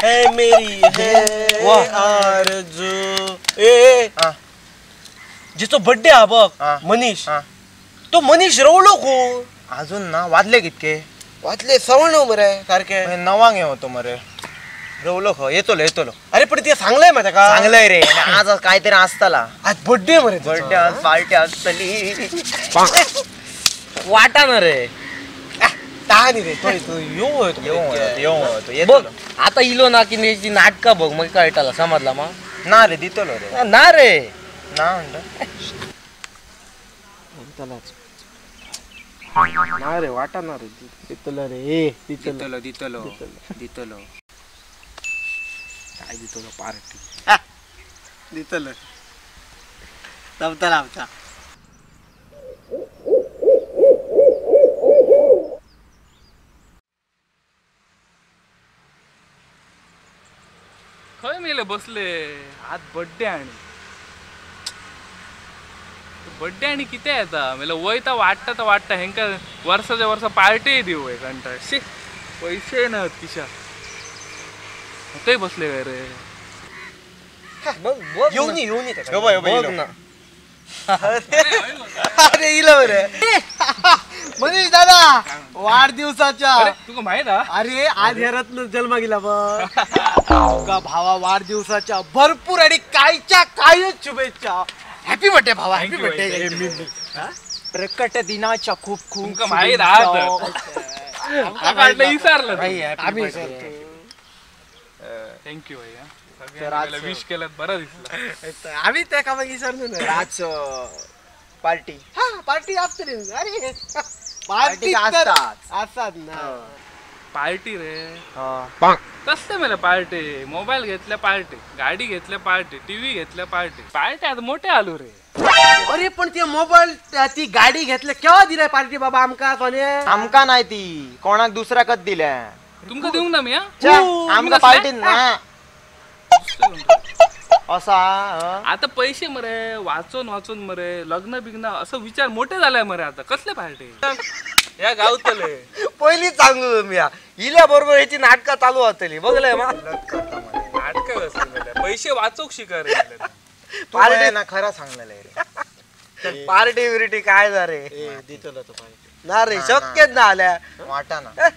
है Mary है आरज़ू. ए जिचो birthday हा बघ मनीष, तो मनीष रवलो कोण अजून ना? वाजले कितके? वाजले 9:15 मरे सारखे. 9 येतो मरे. रवलो खो येतलो येतलो. अरे पण ते सांगलंय मा ताका. सांगलंय रे आज काहीतरी असतला. आज बर्थडे मरे. बर्थडे आज पार्टी असतली. वाटा ना रे ता रे तो यो यो यो बघ आता इलो ना की ती नाटका बघ मग कळटाला समजला मा. ना रे दितलो रे. ना रे ना म्हणता ना रे वाटा ना रे दितलो रे. दितलो दितलो दितलो. काय दितलो पार्टी दितलो दमतला आमचा. खंय मेले बसले आज बर्थडे आणि बर्थडे आणि किती येता मेले वयता वाटता तर वाटता हेंका वर्साच्या वर्सा पार्टी दिवं हे कंटाळ. शी पैसे ना खिशा ते बसले काय रे. बघ बघ येऊन येऊन बघ ना. अरे इला बरे मनीष दादा वाढदिवसाच्या. तुका माहित हा? अरे आज ह्या रत्न जन्मा गेला बघ. तुका भावा वाढदिवसाच्या भरपूर आणि कायच्या कायच शुभेच्छा. हॅपी बर्थडे भावा. Happy birthday. प्रकट दिनाच्या खूप खूप तुमका माहित हा. विसरलं आम्ही विसरतो. Thank you भैया. सगळ्यांना विश केलं बरं दिसलं. आम्ही त्या कामाक विसरलो ना. आज पार्टी. हा पार्टी असतली. अरे पार्टी असतात ना पार्टी रे. कसले मेले पार्टी? मोबाईल घेतल्या पार्टी, गाडी घेतल्या पार्टी, टीव्ही घेतल्या पार्टी. पार्टी आता मोठे आलो रे. अरे पण ते मोबाईल ती गाडी घेतल्या केव्हा दिलाय पार्टी बाबा आमका? सोने आमका नाही ती कोणाक दुसऱ्याकच दिल्या. तुमका देऊ ना मी? आमका पार्टी ना असा आता पैसे मरे वाचून वाचून मरे लग्न बिग्न असं विचार मोठे झालाय मरे. आता कसले पार्टी या गावतले. पहिली सांगू मी इल्या बरोबर याची नाटका चालू होतली बघलंय मा. नाटक पैसे वाचूक शिका रे. पार्टी ना खरा सांगलेलं रे. पार्टी बिर्टी काय जा रे दितलो तो पार्टी ना रे शक्यच ना आल्या वाटा ना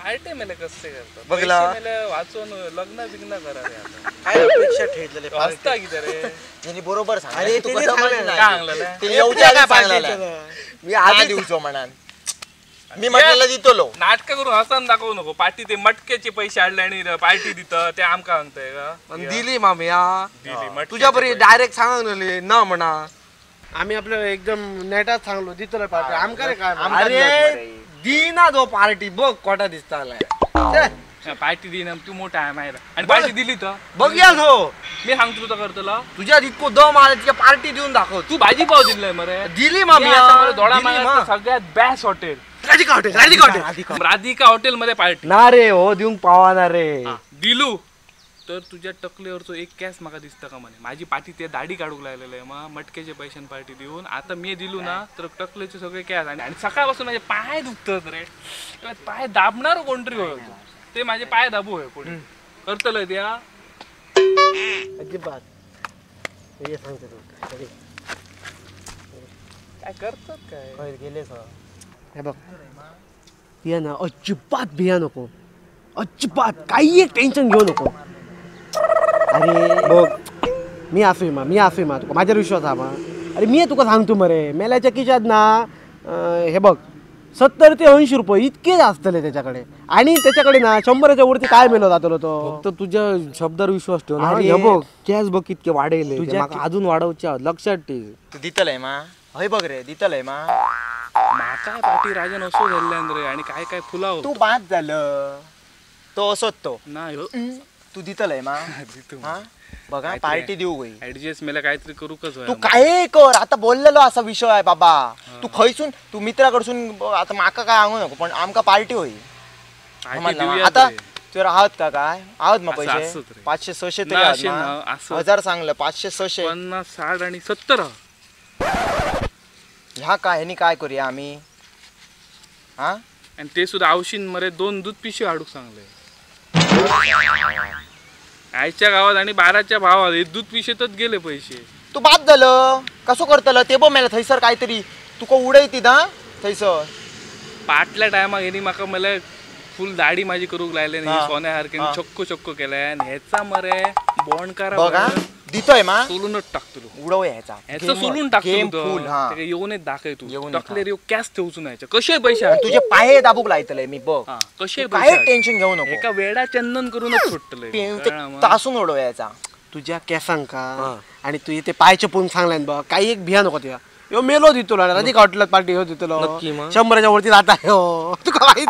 पार्टी मेले कसले करतात बघला मेले वाचून लग्न बिग्न करा रे. आता काय अपेक्षा ठेवलेले असता किती रे त्यांनी बरोबर सांगले. अरे तू त्यांनी कसं सांगलेलं. सांगलेलं. ते येऊच्या आधी सांगलेलं. मी आधी दिवसो म्हणान मी म्हटलेलं दितलो. नाटक करून हसन दाखवू नको. पार्टी ते मटक्याचे पैसे आणले आणि पार्टी दित ते आमका सांगताय का? दिली मामी दिली तुझ्या बरी डायरेक्ट सांगले ना म्हणा. आम्ही आपलं एकदम नेटात सांगलो दितलो पार्टी आमका रे काय. अरे दी ना तो पार्टी बघ कोटा दिसता पार्टी दी ना तू मोठा आहे माहिती. आणि पार्टी दिली तर बघूया हो. मी सांगतो तुझं करतला तुझ्या इतको दम आला तुझ्या पार्टी देऊन दाखव. तू भाजी पाव दिलाय मरे. दिली मामी. दोडा मागा सगळ्यात best hotel Radhika hotel. Radhika hotel. Radhika hotel मध्ये पार्टी ना रे हो देऊन पावा ना रे. दिलू तर तुझ्या टकलेवरचो एक कॅस माका दिसता का म्हणे. माझी पाठी ते दाढी काढूक लागलेलं आहे मग मटक्याचे पैशान पार्टी देऊन. आता मी दिलू ना तर टकलेचे सगळे कॅस. आणि सकाळपासून माझे पाय दुखतात रे. पाय दाबणार कोणतरी होय ते माझे पाय दाबू होय कोणी करतलय त्या अजिबात सांगते काय करतात काय गेले. हे बघ या ना अजिबात भिया नको. अजिबात काही एक टेन्शन घेऊ नको. अरे बघ मी आसूय मा मी आसूय मा तुका माझ्यावर विश्वास हा मा. अरे मी तुका सांगतो मरे मेल्याच्या खिशात ना हे बघ 70 ते 80 रुपये इतकेच असतले त्याच्याकडे. आणि त्याच्याकडे ना 100च्या वरती काय मेलो जातलो तो. फक्त तुझ्या शब्दावर विश्वास ठेव. अरे बघ कॅश बघ कितके वाढले तुझ्या अजून वाढवच्या लक्षात ठेव. तू दितलय मा हय बघ रे दितलय मा. माका पाटी राजन असो झाल्यान रे आणि काय काय फुलाव तू बाद झालं तो असोत तो नाही तू दितलय मा. बघा पार्टी देऊ गई ऍडजस्ट मेला काहीतरी करू कस. तू काय कर आता बोललेलो असा विषय आहे बाबा. तू खयसून तू मित्राकडसून आता माका काय सांगू नको पण आमका पार्टी होई आता. तुला आहोत का काय आहोत मग पैसे 500-600 तरी आहोत. 1000 सांगलं 500 600 50 60 आणि 70. ह्या काय ह्यानी काय करूया आम्ही? हा आणि ते सुद्धा आवशीन मरे 2 दूध पिशवी हाडूक सांगले. आयच्या गावात आणि 12च्या भावात हे दूध पिशेतच गेले पैसे. तू बाद झालं कसं करतलं ते बघ मेला थैसर काहीतरी तुका उडयती ना थैसर. पाटल्या टायमाक हेनी माका मला फुल दाढी माझी करूक लागले नाही सोन्यासारखे चक्को चक्को केलाय आणि ह्याचा मरे बॉन्ड बघा दितोय मा सोलूनच टाकतो उडव ह्याचा ह्याचं सोलून टाकतो येऊन दाखय तू टाकले रे कॅश ठेवून ह्याच्या कसे पैसे तुझे पाय दाबूक लायतले मी बघ कसे काय टेन्शन घेऊ नको एका वेडा चंदन करूनच सुटतले तासून उडव याचा तुझ्या केसांका आणि तू इथे पायचे पून सांगल्यान बघ काही एक भिया नको तुया यो मेलो दितलो राधिका हॉटेलात पार्टी हो दितलो 100च्या वरती जाता हो तुका माहित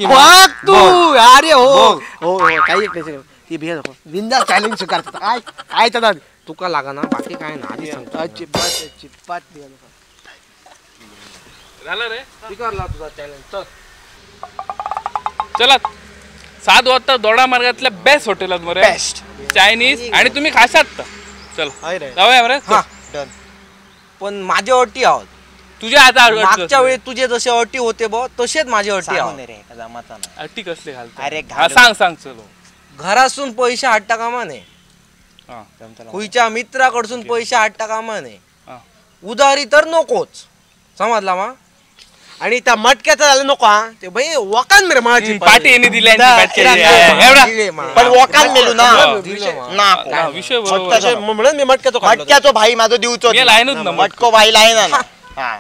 बघ तू अरे हो हो काही एक टेन्शन ती भिया नको बिंदास चॅलेंज स्वीकारतात काय काय त्याला तुका लागा ना बाकी काय ना आधी सांगतो अजिबात अजिबात भिया नको. झालं रे स्वीकारला तुझा चॅलेंज. चल चला 7 वाजता दोडा मार्गातल्या बेस्ट हॉटेलात मरे बेस्ट चायनीज आणि तुम्ही खाशात. चल जाऊया रे. डन. पण माझे अटी आहोत तुझ्या आता मागच्या वेळी तुझे जसे अटी होते बघ तसेच माझे अटी आहोत. अटी कसले घालतो? अरे सांग सांग. चलो घरासून पैसे हाडता कामा नये, खुयच्या मित्राकडसून पैसे हाडता कामा नये, उधारी तर नकोच समजला मा. आणि त्या मटक्याचा झालं नको हा ते बाई वकान मेरे माझी पाटी यांनी दिली पण वकान मेलू ना विषय बरोबर म्हणून मी मटक्याचो मटक्याचो भाई माझो दिवचो लाईनच ना मटको भाई लाईन ना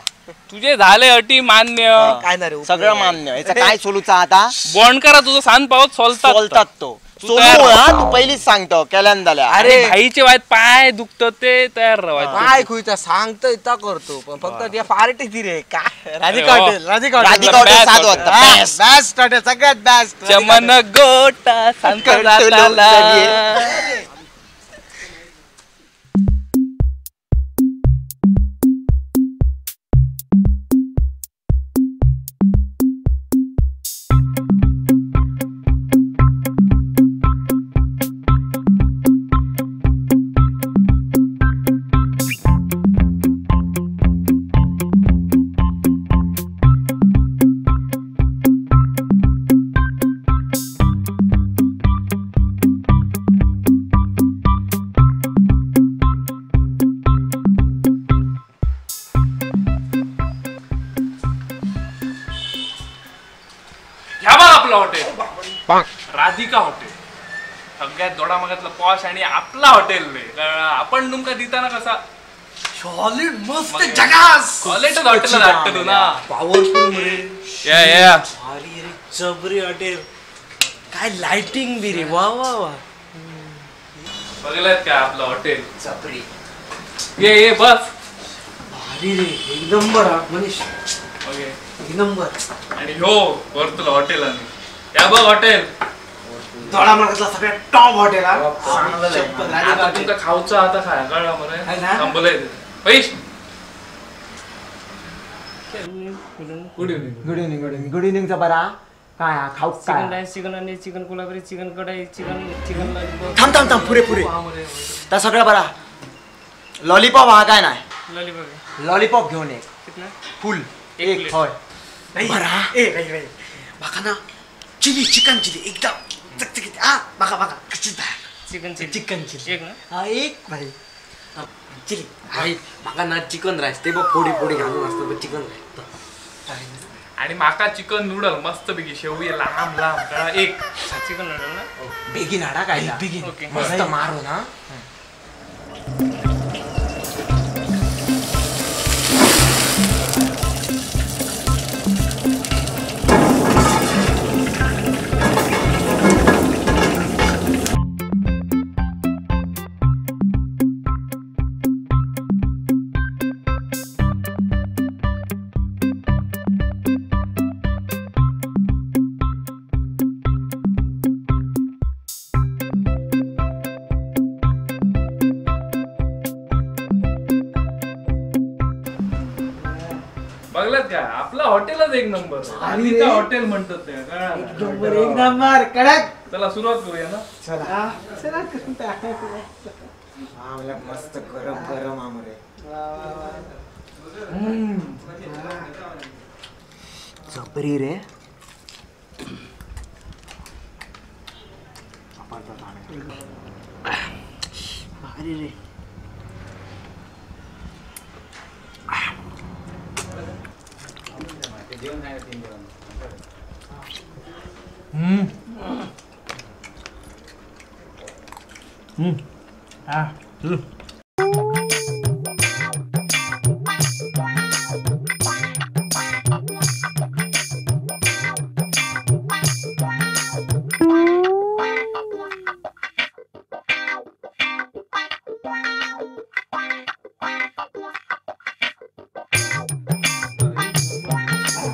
तुझे झाले अटी मान्य काय ना रे सगळं मान्य. याचा काय सोलूचा आता बॉन्ड करा तुझं सांग पावत सोलतात तो सोलू हा तू पहिलीच सांगतो केल्यान झाल्या. अरे भाईचे वाईट पाय दुखत ते तयार राहायचं पाय खुयचा सांगतो इता करतो पण फक्त त्या पार्टी ती रे काय राधिका हॉटेल राधिका हॉटेल 7 वाजता बेस्ट हॉटेल सगळ्यात बेस्ट चमन गोटा सांगता जाताला. राधिका हॉटेल सगळ्यात दोडा मागातलं पॉश आणि आपला हॉटेल आपण तुमका दिताना कसा सॉलिड मस्त जगास क्वालिटी हॉटेल वाटतं ना पॉवरफुल रे. या या अरे रे जबरी हॉटेल काय लाइटिंग बी रे वा वा वा. बघलात काय आपलं हॉटेल जबरी ये ये बस भारी रे एक नंबर हा मनीष ओके एक नंबर. आणि हो वरतलं हॉटेल आणि या बघ हॉटेल दोडा मार्गातला सगळ्यात टॉप हॉटेल हा. आता तुमका खाऊचा आता खाय कळलं मरे थांबलंय पैश. Good evening good evening good evening good इव्हनिंगचा बरा काय खाऊ काय चिकन राईस चिकन आणि चिकन कोल्हापुरी चिकन कढाई चिकन चिकन लॉलीपॉप. थांब थांब थांब पुरे पुरे त्या सगळं बरा लॉलीपॉप हा काय नाही लॉलीपॉप लॉलीपॉप घेऊन एक कितना फुल एक होय बरा ए भाई भाई बघा ना चिली चिकन चिली एकदम चकचकीत हा बघा बघा कशी चिकन चिली चिकन चिली एक ना हा एक भाई चिली भाई माका ना चिकन राईस ते बघ फोडी फोडी घालून असतं बघ चिकन राईस. आणि माका चिकन नूडल मस्त पैकी शेवई लांब लांब कळा एक चिकन नूडल ना बेगीन हाडा काय बेगीन ओके मस्त मारू ना. बघलात का आपलं हॉटेलच एक नंबर राधिका हॉटेल म्हणतात ते एक नंबर कडक. चला सुरुवात करूया ना. चला चला मस्त गरम गरम आमरे जबरी रे. भारी रे.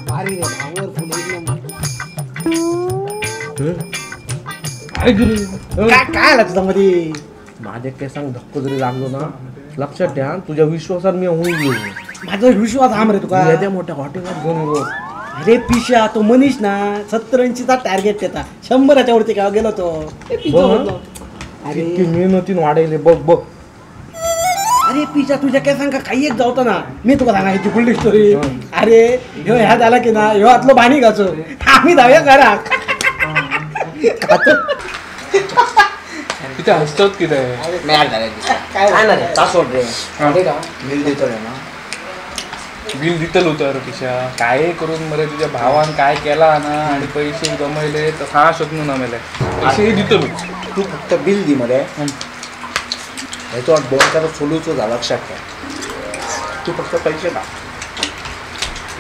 भारी रे, पावरफुल एक नंबर. काय काय आला तुझा मध्ये? माझ्या केसांक धक्को जरी लागलो ना, लक्षात ठेव तुझ्या विश्वासात मी होऊन गेलो. माझा विश्वास आम रे तुका. येत्या मोठ्या हॉटेलात घेऊन गेलो. अरे पिशा तो मनीष ना 70-80चा टार्गेट त्याचा, 100च्या वरती काय गेलो तो. अरे मेहनतीन वाढवले बघ बघ. अरे पिशा तुझ्या केसांका काही एक जावता ना, मी तुका सांगा ह्याची फुल स्टोरी. अरे ह्यो ह्या झाला की ना, ह्यो आतलो बाणी घाचो, आम्ही जाऊया घराक. तिथे हसतात किती काय ना सोड रे, बिल देतो रे ना. बिल दितल होतं रे पिशा. काय करून मरे तुझ्या भावान काय केला ना आणि पैसे जमवले तर हा शकून ना मेले पैसे दितलो. तू फक्त बिल दी मरे, ह्याचो बोनकारो सोलूचो झाला लक्षात ठेव. तू फक्त पैसे का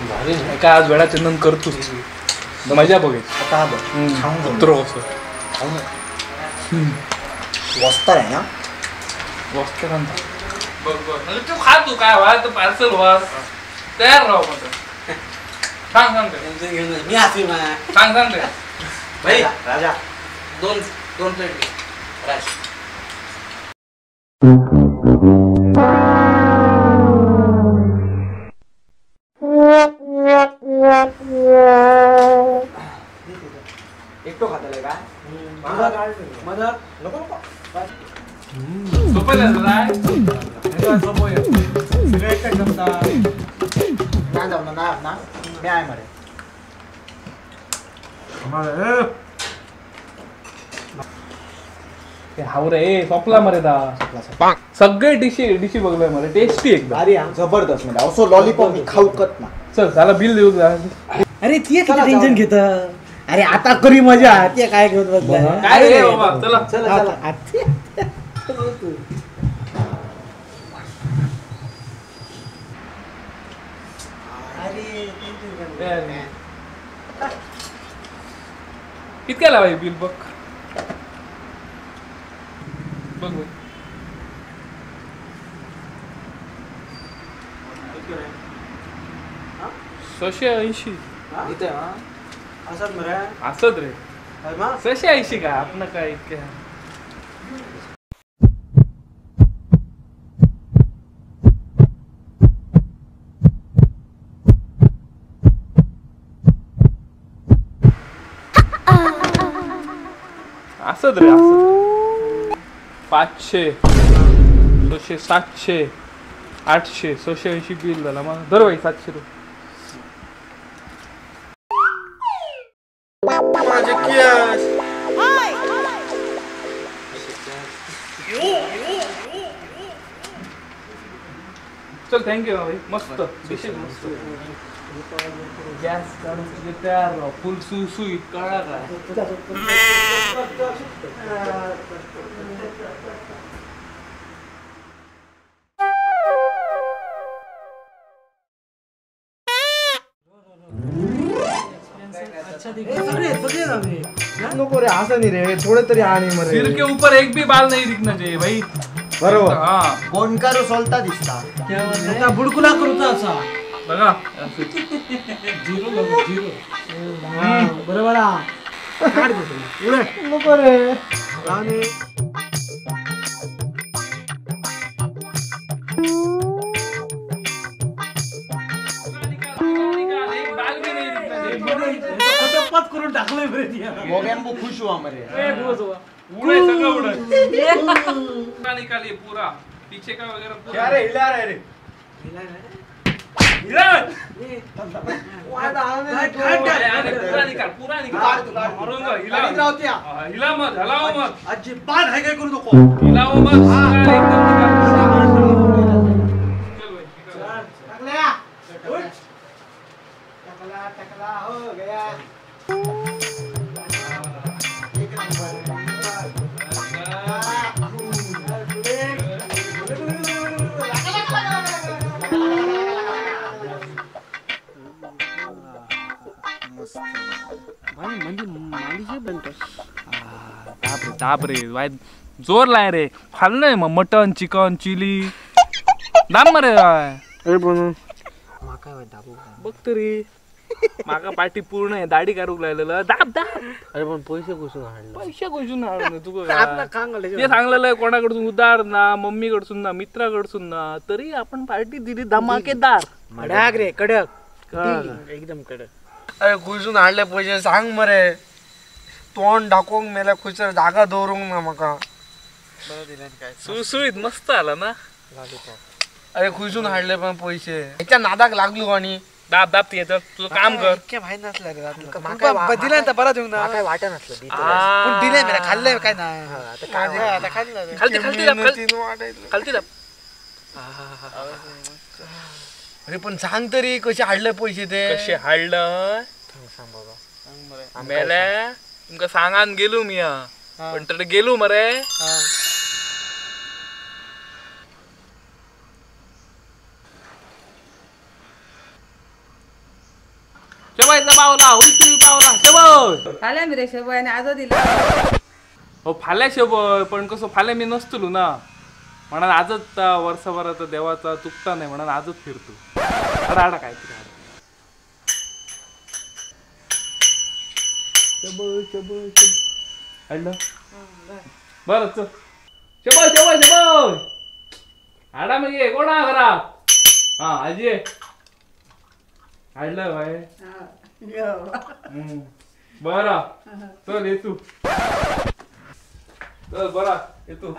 भारी एका आज वेळा चंदन करतोच मजा बघायची. आता बघ खाऊन कसं खाऊन वस्तर आहे ना, वस्तर बघ बघ. तू खा, तू काय व्हा तू पार्सल व्हा तयार राहा मात्र. सांग सांग मी हसवी मा. सांग सांग भाई राजा दोन दोन प्लेट राज. एकटो खातले काय? मदर नको नको. सोपं ना जाऊ ना ना मी आहे मरे. हाव रे सोपला मरे दा. सगळे डिशी डिशी बघलोय मरे, टेस्टी एकदम भारी जबरदस्त. म्हणजे असो लॉलीपॉप मी खाऊकत ना. चल झाला बिल देऊ. अरे ते किती टेन्शन घेत. अरे आता करी मजा, ते काय घेऊन बसलाय काय रे बाबा. चला चला चला. अरे कितक्या लावाय बिल बघ बघ बघ. 680 असत रे. 680 काय आपण काय इतके. असत रे असत. 500 600 700 800 680 बिल झाला. मग धर भाई 700 रुपये. चल thank you भाई. मस्त डिशेस मस्त. गॅस काढून तुझे तयार राहा फुल सुसुईत. कळा काय नको रे असं नाही रे, थोडे तरी आणि मरे. सिर के ऊपर एक भी बाल नहीं दिखना चाहिए भाई. बरोबर. हा बोनकारो सोलता दिसता आता बुडकुला करूचा असा बघा. झिरो झिरो बरोबर. नको रे. कटप्पाच करून टाकलंय बरे. मोगेम्बो खुश हुआ मरे. उड़े सगळं उड़े. निकालिए पूरा पीछे का वगैरह पूरा. क्या रे हिला रे रे हिला पुरा निकाल पुरा निकाल. हिला मत, हलाव मत, अजिबात हाय काय करू नको. हिलाव मत, एकदम निकाल. टकला टकला हो गया. दाब रे वाय, जोर लाय रे. खाल्लंय मग मटन चिकन चिली दाब मरे. अरे पण बघ तरी माका पाठी पूर्ण आहे, दाढी काढूक लागलेलं. दाब दाब. अरे पण पैसे कुसून हाडले, पैसे कुसून हाडले तुका ते सांगलेलं कोणाकडसून उधार ना, मम्मीकडसून ना, मित्राकडसून ना, तरी आपण पार्टी दिली धमाकेदार. कडक रे कडक, एकदम कडक. अरे कुसून हाडले पैसे सांग मरे. तोंड दाखवूंक मेला खुसर जागा दवरूंक ना माका. सुळसुळीत मस्त आला ना. अरे खुसून हाडले पण पैसे ह्याच्या नादाक लागलो आणि दाब दाब ते तुझं काम कर. माहित नसलं रे दिलं ना परत येऊन काय वाटत नसलं पण दिले मेला खाल्लंय काय ना. आता खाल्लं. खालती खालती दाब, खालती दाब. अरे पण सांग तरी कसे हाडले पैसे ते, कसे हाडलं सांग बाबा. मेल्या तुमका सांगान गेलो मी, पण तर गेलो मरे. शेवायचा पावला हुलतुई पावला शेवय फाल्या मी रे शेवय आणि आजो दिला. हो फाल्या शेवय, पण कसं फाल्या मी नसतलो ना म्हणून आजच वर्षभराचा देवाचा चुकता नाही म्हणून आजच फिरतो. आडा आडा काय तरी शबय शबय शबय बरं चल. शबय शबय शबय आडा म्हणजे कोणा घरा. हा आजी हाडलं भाई. बरं चल येतो, चल बरा येतो.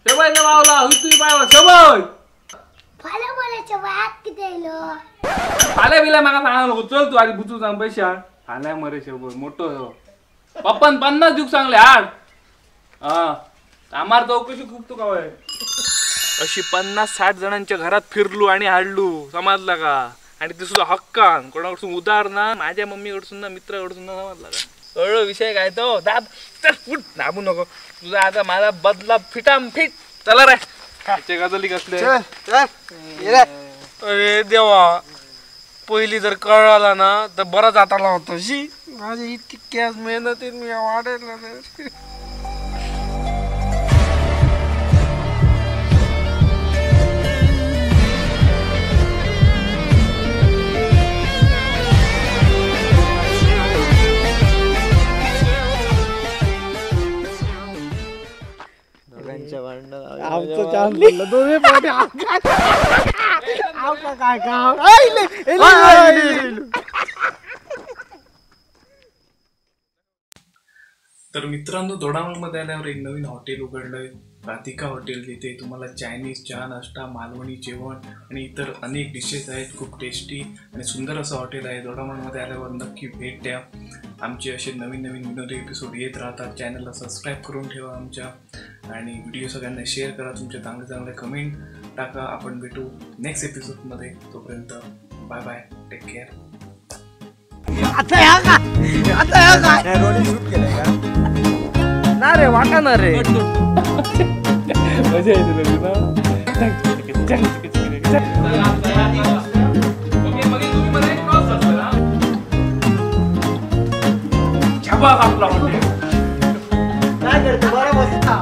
शबय पावला हुतुई पावला शबय. फाल्या बिल्या माका सांगा नको. चल तू आधी बुचू सांग पैसे हाड. फाल्या मरे शबय मोठो पप्पान 50 दिवस सांगले हाड. हा आमार चौकशी खूप तू काय अशी 50-60 जणांच्या घरात फिरलू आणि हाडलू समजला का. आणि ते सुद्धा हक्कान, कोणाकडसून उधार ना, माझ्या मम्मीकडसून ना, मित्राकडसून ना, समजला का. कळलं विषय काय तो. दाब चल फुट दाबू नको तुझा आता माझा बदला फिटाम फिट. चला रे गजली कसले. अरे देवा पहिली जर कळाला ना तर बरा जाताला होता. शी माझी इतकी कॅश मेहनतीन मी वाढेल. आमचं चान्स पडलं दोन्ही पाठी. काय काम. तर मित्रांनो, दोडामार्गमध्ये आल्यावर एक नवीन हॉटेल उघडलंय, राधिका हॉटेल. तिथे तुम्हाला चायनीज, चहा नाश्ता, मालवणी जेवण आणि इतर अनेक डिशेस आहेत. खूप टेस्टी आणि सुंदर असं हॉटेल आहे. दोडामार्गमध्ये आल्यावर नक्की भेट द्या. आमचे असे नवीन नवीन विनोदी एपिसोड येत राहतात. चॅनलला सबस्क्राईब करून ठेवा आमच्या, आणि व्हिडिओ सगळ्यांना शेअर करा. तुमचे चांगले चांगले कमेंट टाका. आपण भेटू नेक्स्ट एपिसोडमध्ये. तोपर्यंत बाय बाय, टेक केअर. आता ह्या काय, आता ह्या काय रोलिंग शूट केलंय का ना रे? वाटा ना रे, मजा येते ना. आपला काय करतो बरं बसता.